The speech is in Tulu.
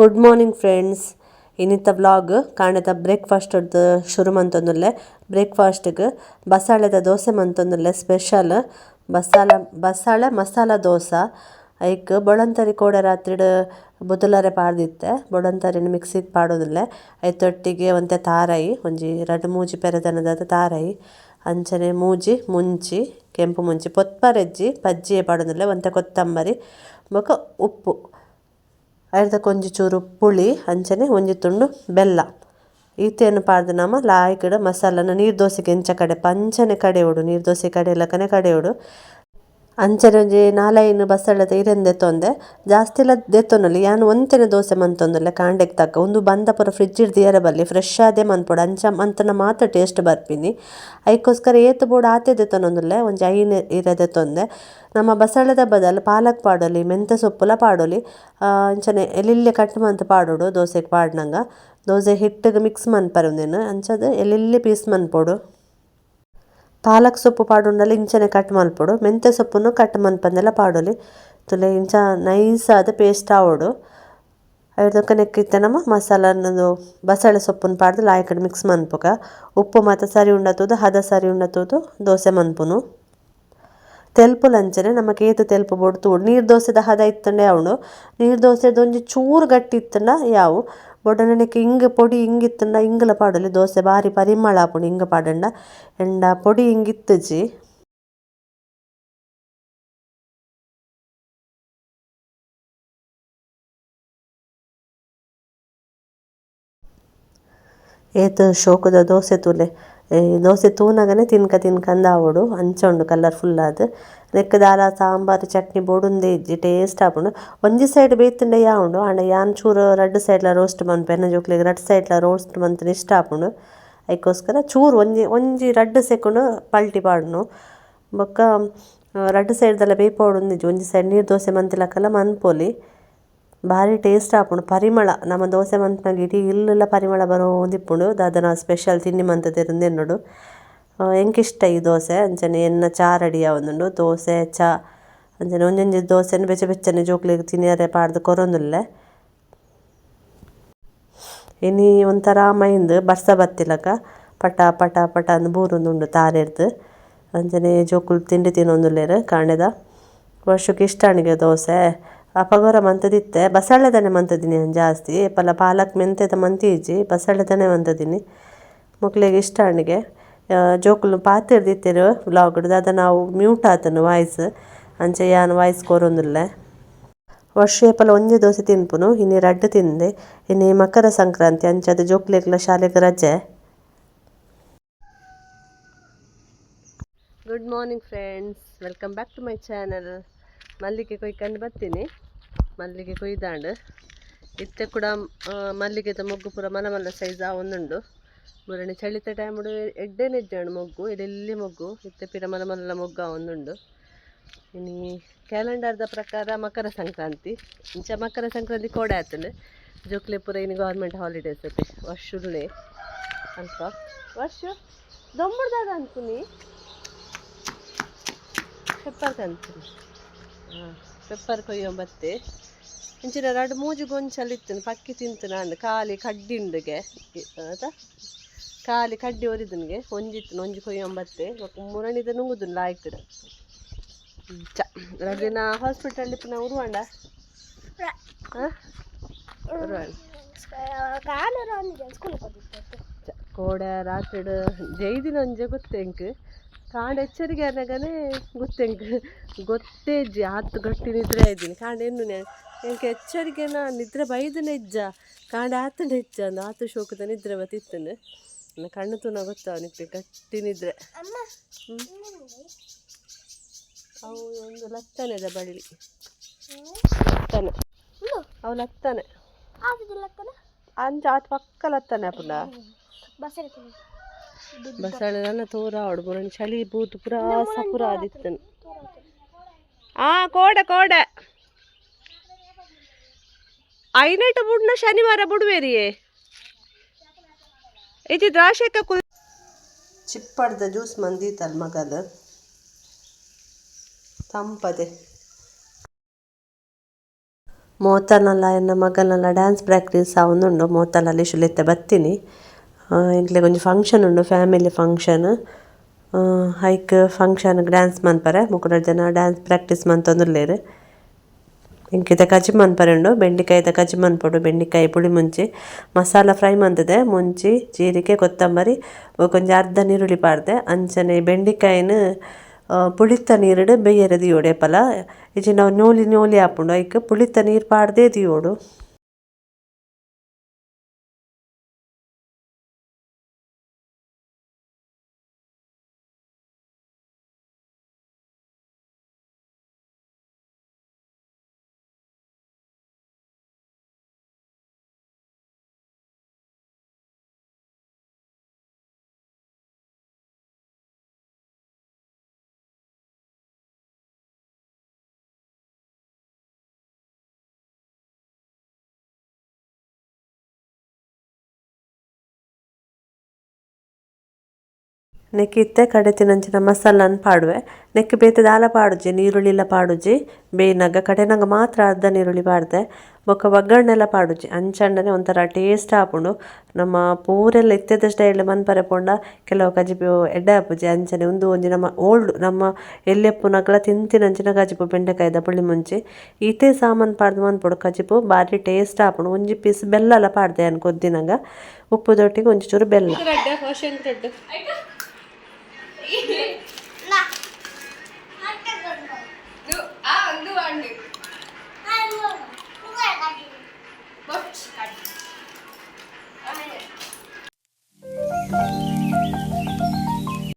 ಗುಡ್ ಮಾರ್ನಿಂಗ್ ಫ್ರೆಂಡ್ಸ್, ಇನ್ನಿತ್ತ ವ್ಲಾಗ್ ಕಾಂಡೆದ ಬ್ರೇಕ್ಫಾಸ್ಟ್ ಶುರು ಮಂತೊಂದುಲ್ಲೆ. ಬ್ರೇಕ್ಫಾಸ್ಟ್ಗ್ ಬಸಾಳೆದ ದೋಸೆ ಮಂತೊಂದುಲ್ಲೆ. ಸ್ಪೆಷಲ್ ಬಸಾಲ ಬಸಾಳೆ ಮಸಾಲ ದೋಸೆ. ಐಕ್ ಬೊಳಂತರಿ ಕೋಡೆ ರಾತ್ರಿಡ್ ಬೊದುಲರೆ ಪಾಡ್ದಿತ್ತೆ. ಬೊಳಂತರಿನ್ ಮಿಕ್ಸಿಗ್ ಪಾಡೊಂದುಲ್ಲೆ. ಐತೊಟ್ಟಿಗೆ ಒಂತೆ ತಾರಾಯಿ, ಒಂಜಿ ರಡ್ಡ್ ಮೂಜಿ ಪೆರದನದ ತಾರಾಯಿ, ಅಂಚನೆ ಮೂಜಿ ಮುಂಚಿ, ಕೆಂಪು ಮುಂಚಿ, ಪೊತ್ಪರೆಜ್ಜಿ, ಪಜ್ಜಿಯೇ ಪಾಡೊಂದುಲ್ಲೆ. ಒಂತೆ ಕೊತ್ತಂಬರಿ ಬೊಕ ಉಪ್ಪು, ಐರ್ದಕ ಒಂಜಿ ಚೂರು ಪುಳಿ, ಅಂಚನೆ ಒಂಜಿ ತುಂಡು ಬೆಲ್ಲ, ಈತೆನ್ ಪಾಡ್ದ್ ನಮ ಲಾಯ್ಕ್ಡ್ ಮಸಾಲನ ನೀರು ದೋಸೆಗೆ ಎಂಚ ಕಡೆಪ ಅಂಚನೆ ಕಡೆಯೊಡು. ನೀರು ದೋಸೆ ಕಡೆಯಲಕ್ಕನೆ ಕಡೆಯೊಡು. ಅಂಚನೆ ಒಂಜಿ ನಾಲೈನ್ ಬಸಳೆದ ಇರೆನ್ ದೆತ್ತೊಂದೆ. ಜಾಸ್ತಿಲ ದೆತ್ತೊನೊಲಿ, ಯಾನ್ ಒಂತೆನೆ ದೋಸೆ ಮಂತೊಂದುಲ್ಲೆ ಕಾಂಡೆಗ್ ತಕ್ಕ. ಉಂದು ಬಂದ ಪೂರ ಫ್ರಿಡ್ಜ್ ದೀಯರೆ ಬಲ್ಲಿ, ಫ್ರೆಶ್ ಆದೇ ಮನ್ಪೊಡು. ಅಂಚ ಮಂತ್ಂಡ ಮಾತ್ರ ಟೇಸ್ಟ್ ಬರ್ಪಿನಿ. ಐಕೋಸ್ಕರ ಏತ್ ಬೋಡು ಆತೆ ದೆತ್ತೊನೊಂದುಲ್ಲೆ. ಒಂಜಿ 5 ಇರೆ ದೆತ್ತೊಂದೆ. ನಮ್ಮ ಬಸಳೆದ ಬದಲು ಪಾಲಕ್ ಪಾಡೊಲಿ, ಮೆಂತೆ ಸೊಪ್ಪುಲ ಪಾಡೊಲಿ. ಅಂಚನೆ ಎಲ್ಯೆಲ್ಯ ಕಟ್ ಮಂತ್ ಪಾಡೊಡು. ದೋಸೆಗ್ ಪಾಡ್ನಗ ದೋಸೆ ಹಿಟ್ಟುಗ್ ಮಿಕ್ಸ್ ಮನ್ಪರೆ ಉಂದೆನ್ ಅಂಚಾದ್ ಎಲ್ಯೆಲ್ಯ ಪೀಸ್ ಮನ್ಪೊಡು. ಪಾಲಕ್ ಸೊಪ್ಪು ಪಾಡುಂಡಲ ಇಂಚನೆ ಕಟ್ ಮನ್ಪೊಡು. ಮೆಂತೆ ಸೊಪ್ಪುನು ಕಟ್ ಮನ್ಪಂದೆಲ ಪಾಡೊಲಿ. ತುಲೆ, ಇಂಚ ನೈಸ್ ಆದ್ ಪೇಸ್ಟ್ ಆವೊಡು. ಐರ್ದೊಕ ನೆಕ್ಕ್ ಇತ್ತೆ ನಮ ಮಸಾಲನ್, ಬಸಳೆ ಸೊಪ್ಪುನು ಪಾಡ್ದ್ ಲಾಯ್ಕ್ಡ್ ಮಿಕ್ಸ್ ಮನ್ಪುಗ. ಉಪ್ಪು ಮಾತ ಸರಿ ಉಂಡ ತೂದು, ಹದ ಸರಿ ಉಂಡ ತೂದು ದೋಸೆ ಮನ್ಪುನು. ತೆಲ್ಪುಲ ಅಂಚನೆ, ನಮಕ್ ಏತ್ ತೆಲ್ಪು ಬೋಡು ತೂಡು. ನೀರು ದೋಸೆದ ಹದ ಇತ್ತಂಡ ಯಾವುಂಡು. ನೀರು ದೋಸೆದ ಒಂಜಿ ಚೂರು ಗಟ್ಟಿ ಇತ್ತಂಡ ಯಾವು. ಬೊಡ್ಡ ನೆಕ್ಕ್ ಇಂಗ್ ಪೊಡಿ ಇಂಗ್ ಇತ್ತಂಡ ಇಂಗ್ಲ ಪಾಡೊಲಿ. ದೋಸೆ ಬಾರಿ ಪರಿಮಳ ಆಪುಂಡು ಇಂಗ್ ಪಾಡಂಡ. ಎಂಡ ಪೊಡಿ ಇಂಗ್ ಇತ್ತುಜಿ. ಏತ್ ಶೋಕುದ ದೋಸೆ ತೂಲೆ. ದೋಸೆ ತೂನಗನೆ ತಿನ್ಕ ತಿನ್ಕಂದ್ ಆವೊಡು, ಅಂಚ ಉಂಡು ಕಲರ್ಫುಲ್ ಆದ್. ನೆಕ್ಕ್ ದಾಲ ಸಾಂಬಾರ್ ಚಟ್ನಿ ಬೋಡುಂದೇ ಇಜ್ಜಿ, ಟೇಸ್ಟ್ ಆಪುಂಡು. ಒಂಜಿ ಸೈಡ್ ಬೇಯ್ತುಂಡ ಯಾವುಂಡು, ಆಂಡ ಯಾನ್ ಚೂರು ರಡ್ಡ್ ಸೈಡ್ಲ ರೋಸ್ಟ್ ಮನ್ಪೆ. ಎನ್ನ ಜೋಕ್ಲೆಗ್ ರಡ್ಡ್ ಸೈಡ್ಲ ರೋಸ್ಟ್ ಮಂತ್ಂಡ ಇಷ್ಟ ಆಪುಂಡು. ಐಕೋಸ್ಕರ ಚೂರು ಒಂಜಿ ಒಂಜಿ ರಡ್ಡ್ ಸೆಕೆಂಡ್ ಪಲ್ಟಿ ಪಾಡುನು. ಬೊಕ್ಕ ರಡ್ಡ್ ಸೈಡ್ದಲ ಬೇಯ್ಪೊಡುಂದಿಜ್ಜಿ. ಒಂಜಿ ಸೈಡ್ ನೀರು ದೋಸೆ ಮಂತಿಲಕಲ ಮನ್ಪೊಲಿ. ಬಾರಿ ಟೇಸ್ಟ್ ಆಪುಂಡು. ಪರಿಮಳ, ನಮ ದೋಸೆ ಮನ್ಪುನಗ ಇಡೀ ಇಲ್ಲುಲ ಪರಿಮಳ ಬರೋಂದಿಪ್ಪುಂಡು, ದಾದನ ಸ್ಪೆಷಲ್ ತಿಂಡಿ ಮಂತುದೆರ್ ಎನ್ನೊಡು. ಎಂಕ್ ಇಷ್ಟ ಈ ದೋಸೆ. ಅಂಚನೆ ಎನ್ನ ಚಾ ರೆಡಿ ಆವೊಂದುಂಡು. ದೋಸೆ ಚಾ. ಅಂಚನೆ ಒಂಜೊಂಜಿ ದೋಸೆನ್ ಬೆಚ್ಚ ಬೆಚ್ಚನೆ ಜೋಕ್ಲೆಗ್ ತಿನಿಯರೆ ಪಾಡ್ದ್ ಕೊರೊಂದುಲ್ಲೆ. ಇನಿ ಒಂಥರ ಮೈಂದ್, ಬರ್ಸ ಬತ್ತಿಲಕ ಪಟ ಪಟ ಪಟ ಅಂದ್ ಬೂರೊಂದುಂಡು ತಾರೆರ್ದ್. ಅಂಚನೆ ಜೋಕುಲು ತಿಂಡಿ ತಿನೊಂದುಲ್ಲೆರ್. ಕಾಂಡೆದ ವರ್ಷಕ್ಕೆ ಇಷ್ಟ ಆಂಡ್ಗೆ ದೋಸೆ. ಅಪಗೊರ ಮಂತುದಿತ್ತೆ. ಬಸಳೆದನೆ ಮಂತುದಿನಿ ಜಾಸ್ತಿ. ಏಪಲ ಪಾಲಕ್ ಮೆಂತೆದ ಮಂತಿಜ್ಜಿ, ಬಸಳೆದನೆ ಮಂತುದಿನಿ. ಮೊಕ್ಲೆಗ್ ಇಷ್ಟ ಆಂಡ್ಗೆ. ಜೋಕುಲು ಪಾತೆರ್ದಿತ್ತೆರ್ ವ್ಲಾಗ್ ದಾದ ನಾವು ಮ್ಯೂಟ್ ಆತುಂಡು ವಾಯ್ಸ್. ಅಂಚ ಯಾನ್ ವಾಯ್ಸ್ ಕೊರೊಂದುಲ್ಲೆ. ವರ್ಷ ಏಪಲ ಒಂಜಿ ದೋಸೆ ತಿನ್ಪುನು, ಇನಿ ರಡ್ಡ್ ತಿಂದೆ. ಇನಿ ಮಕರ ಸಂಕ್ರಾಂತಿ, ಅಂಚಾದ್ ಜೋಕ್ಲೆಗ್ಲ ಶಾಲೆಗ್ ರಜೆ. Good morning friends, welcome back to my channel. ಮಲ್ಲಿಗೆ ಕೊಯ್ಕೊಂಡು ಬತ್ತೀನಿ. ಮಲ್ಲಿಗೆ ಕೊಯ್ದಾಂಡ್. ಇತ್ತೆ ಕೂಡ ಮಲ್ಲಿಗೆದ ಮೊಗ್ಗು ಪೂರ ಮಲ್ಲ ಮಲ್ಲ ಸೈಜ್ ಆವೊಂದುಂಡು. ಮುರಣಿ ಚಳಿತ ಟೈಮುಡು ಎಡ್ಡೆನೆ ಇಜ್ಜಾಂಡ್ ಮೊಗ್ಗು, ಎಡೆಲ್ಲಿ ಮೊಗ್ಗು. ಇತ್ತೆ ಪಿರ ಮಲ್ಲ ಮಲ್ಲ ಮೊಗ್ಗು ಆವೊಂದುಂಡು. ಇನಿ ಕ್ಯಾಲೆಂಡರ್ದ ಪ್ರಕಾರ ಮಕರ ಸಂಕ್ರಾಂತಿ. ಇಂಚ ಮಕರ ಸಂಕ್ರಾಂತಿ ಕೋಡೆ ಆತುಂಡು. ಜೋಕ್ಲೆ ಪೂರ ಇನಿ ಗೌರ್ಮೆಂಟ್ ಹಾಲಿಡೇಸ್ ಅತೆ. ವರ್ಷುಲ್ಲೆ ಅಲ್ಪ ವರ್ಷ ದೊಂಬುಡ್ದಾದ ಅನ್ಪುನಿ. ಪೆಪ್ಪರ್ ಕಂತೀನಿ. ಹಾಂ, ಪೆಪ್ಪರ್ ಕೊಯ್ಯೊ ಬತ್ತೆ. ಇಂಚಿನ ರಡ್ಡ್ ಮೂಜಿ ಗೊಂಚಲು ಇತ್ತುಂಡು, ಪಕ್ಕಿ ತಿಂತು. ಅಂದ್ ಖಾಲಿ ಕಡ್ಡಿ ಉಂಡುಗೆ ಅತ, ಖಾಲಿ ಕಡ್ಡಿ ಒರಿದುನ್ಗೆ. ಒಂಜಿ ಇತ್ತು, ಒಂಜಿ ಕೊಯ್ಯೊಂಬತ್ತೆ. ಬೊಕ್ಕ ಮುರಣಿದ ನುಂಗುದುಂಡು ಲಾಯ್ಕಡ್. ಚ ರಡ್ಡ್ ದಿನ ಹಾಸ್ಪಿಟಲ್ ಇಪ್ಪುನ ಉರುವಾಂಡ. ಹಾಂ, ಉರುವಾಂಡ. ಕೋಡೆ ರಾತ್ರಿಡ್ ಜೈದಿನ ಒಂಜೆ ಗೊತ್ತೆ ಎಂಕ್. ಕಾಂಡೆ ಎಚ್ಚರಿಗೆ ಆನಗನೇ ಗೊತ್ತೆಂಕ್, ಗೊತ್ತೇ ಇಜ್ಜಿ. ಆತ್ ಗಟ್ಟಿ ನಿದ್ರೆ ಆಯ್ದಿನಿ. ಕಾಂಡೆ ಎನ್ನುನೆ, ಎಂಕ್ ಎಚ್ಚರಿಗೆನ ನಿದ್ರೆ ಬೈದನೆ ಇಜ್ಜ, ಕಾಂಡೆ ಆತುಂಡ ಇಜ್ಜ ಅಂದ್. ಆತು ಶೋಕುದ ನಿದ್ರೆ ಬತ್ತಿತ್ತುಂಡು. ಕಣ್ಣು ತೂನ ಗೊತ್ತಾವ್ ನಿಕ್ಲೆ ಗಟ್ಟಿ ನಿದ್ರೆ. ಅವು ಒಂದು ಲತ್ತನೆದ ಬಳ್ಳಿ, ಲತ್ತನೆ ಅವು ಲತ್ತನೆ. ಅಂಚ ಆತ್ ಪಕ್ಕ ಲತ್ತನೆ ಆಪುಂಡ. ಬಸಳೆ ನನ್ನ ತೋರ ಆವಡು. ಮುರಣಿ ಚಳಿ ಬೂತು ಪೂರಾ ಸಪುರ ಆದಿತ್ತನು. ಆ ಕೋಡೆ ಕೋಡೆ ಐನೆಟ ಬುಡ್ನ ಶನಿವಾರ ಬುಡ್ವೇರಿಯೇ ಇತಿ ದ್ರಾಕ್ಷಕ ಕುಲ್ ಚಿಪ್ಪಡ್ದ ಜ್ಯೂಸ್ ಮಂದೀತಲ್ ಮಗಲ್, ತಂಪದೆ. ಮೋತನಲ ಎನ್ನ ಮಗನಲ ಡ್ಯಾನ್ಸ್ ಪ್ರಾಕ್ಟೀಸ್ ಆವೊಂದುಂಡು ಮೋತಲ ಲಿಶುಲಿತ್ತೆ ಬತ್ತಿನಿ. ಎಂಕ್ಲೆಗ್ ಒಂಜಿ ಫಂಕ್ಷನ್ ಉಂಡು ಫ್ಯಾಮಿಲಿ ಫಂಕ್ಷನ್ ಐಕ್ ಫಂಕ್ಷನ್ ಡ್ಯಾನ್ಸ್ ಮನ್ಪರೆ ಮೊಕುಲು ಜನ ಡ್ಯಾನ್ಸ್ ಪ್ರಾಕ್ಟೀಸ್ ಮಂತೊಂದುಲ್ಲೆರ್. ಎಂಕ್ ಇತ್ತೆ ಕಜಿಪು ಮನ್ಪರೆ ಉಂಡು ಬೆಂಡಿಕಾಯಿದ ಕಜಿಪು ಮನ್ಪೊಡು ಬೆಂಡಿಕಾಯಿ ಪುಳಿ ಮುಂಚಿ ಮಸಾಲ ಫ್ರೈ ಮಂತುದೆ ಮುಂಚಿ ಜೀರಿಗೆ ಕೊತ್ತಂಬರಿ ಬೊಕ ಒಂಜಿ ಅರ್ಧ ನೀರುಳ್ಳಿ ಪಾಡ್ದೆ ಅಂಚನೆ ಬೆಂಡಿಕಾಯಿನ್ ಪುಳಿತ ನೀರುಡು ಬೇಯರೆ ದೀವೊಡು ಏಪಲ ಇಜ್ಜಿಂಡ ಅವು ನ್ಯೋಲಿ ನ್ಯೋಲಿ ಆಪುಂಡು ಐಕ್ ಪುಳಿತ ನೀರು ಪಾಡ್ದೇ ದೀವೊಡು. ನೆಕ್ಕ್ ಇತ್ತೆ ಕಡೆತಿನಂಚಿನ ಮಸಾಲನ್ ಪಾಡುವೆ ನೆಕ್ಕ್ ಬೇತೆ ದಾಲ ಪಾಡುಜಿ ನೀರುಳ್ಳಿಲ ಪಾಡುಜಿ ಬೇಯ್ನಗ ಕಡೆನಗ ಮಾತ್ರ ಅರ್ಧ ನೀರುಳ್ಳಿ ಪಾಡ್ದೆ ಬೊಕ ಒಗ್ಗರಣೆಲ ಪಾಡುಜಿ ಅಂಚಾಂಡನೆ ಒಂಥರ ಟೇಸ್ಟ್ ಆಪುಂಡು. ನಮ್ಮ ಪೂರೆಲ್ಲ ಇತ್ತೆದ ಸ್ಟೈಲ್ ಮನ್ಪರೆ ಪೋಂಡ ಕೆಲವು ಕಜಿಪು ಎಡ್ಡೆ ಆಪುಜಿ ಅಂಚನೆ ಉಂದು ಒಂಜಿ ನಮ್ಮ ಓಲ್ಡ್ ನಮ್ಮ ಎಲ್ಯಪ್ಪುನಕುಲ ತಿಂತಿನಂಚಿನ ಕಜಿಪು ಬೆಂಡೆಕಾಯಿದ ಪುಳಿ ಮುಂಚಿ ಈತೆ ಸಾಮಾನ್ ಪಾಡ್ದ್ ಮನ್ಪೊಡು ಕಜಿಪು ಬಾರಿ ಟೇಸ್ಟ್ ಆಪುಂಡು. ಒಂಜಿ ಪೀಸ್ ಬೆಲ್ಲಲ ಪಾಡ್ದೆ ಯಾನ್ ಕೊದ್ದಿನಗ ಉಪ್ಪುದೊಟ್ಟಿಗೆ ಒಂಜಿ ಚೂರು ಬೆಲ್ಲ.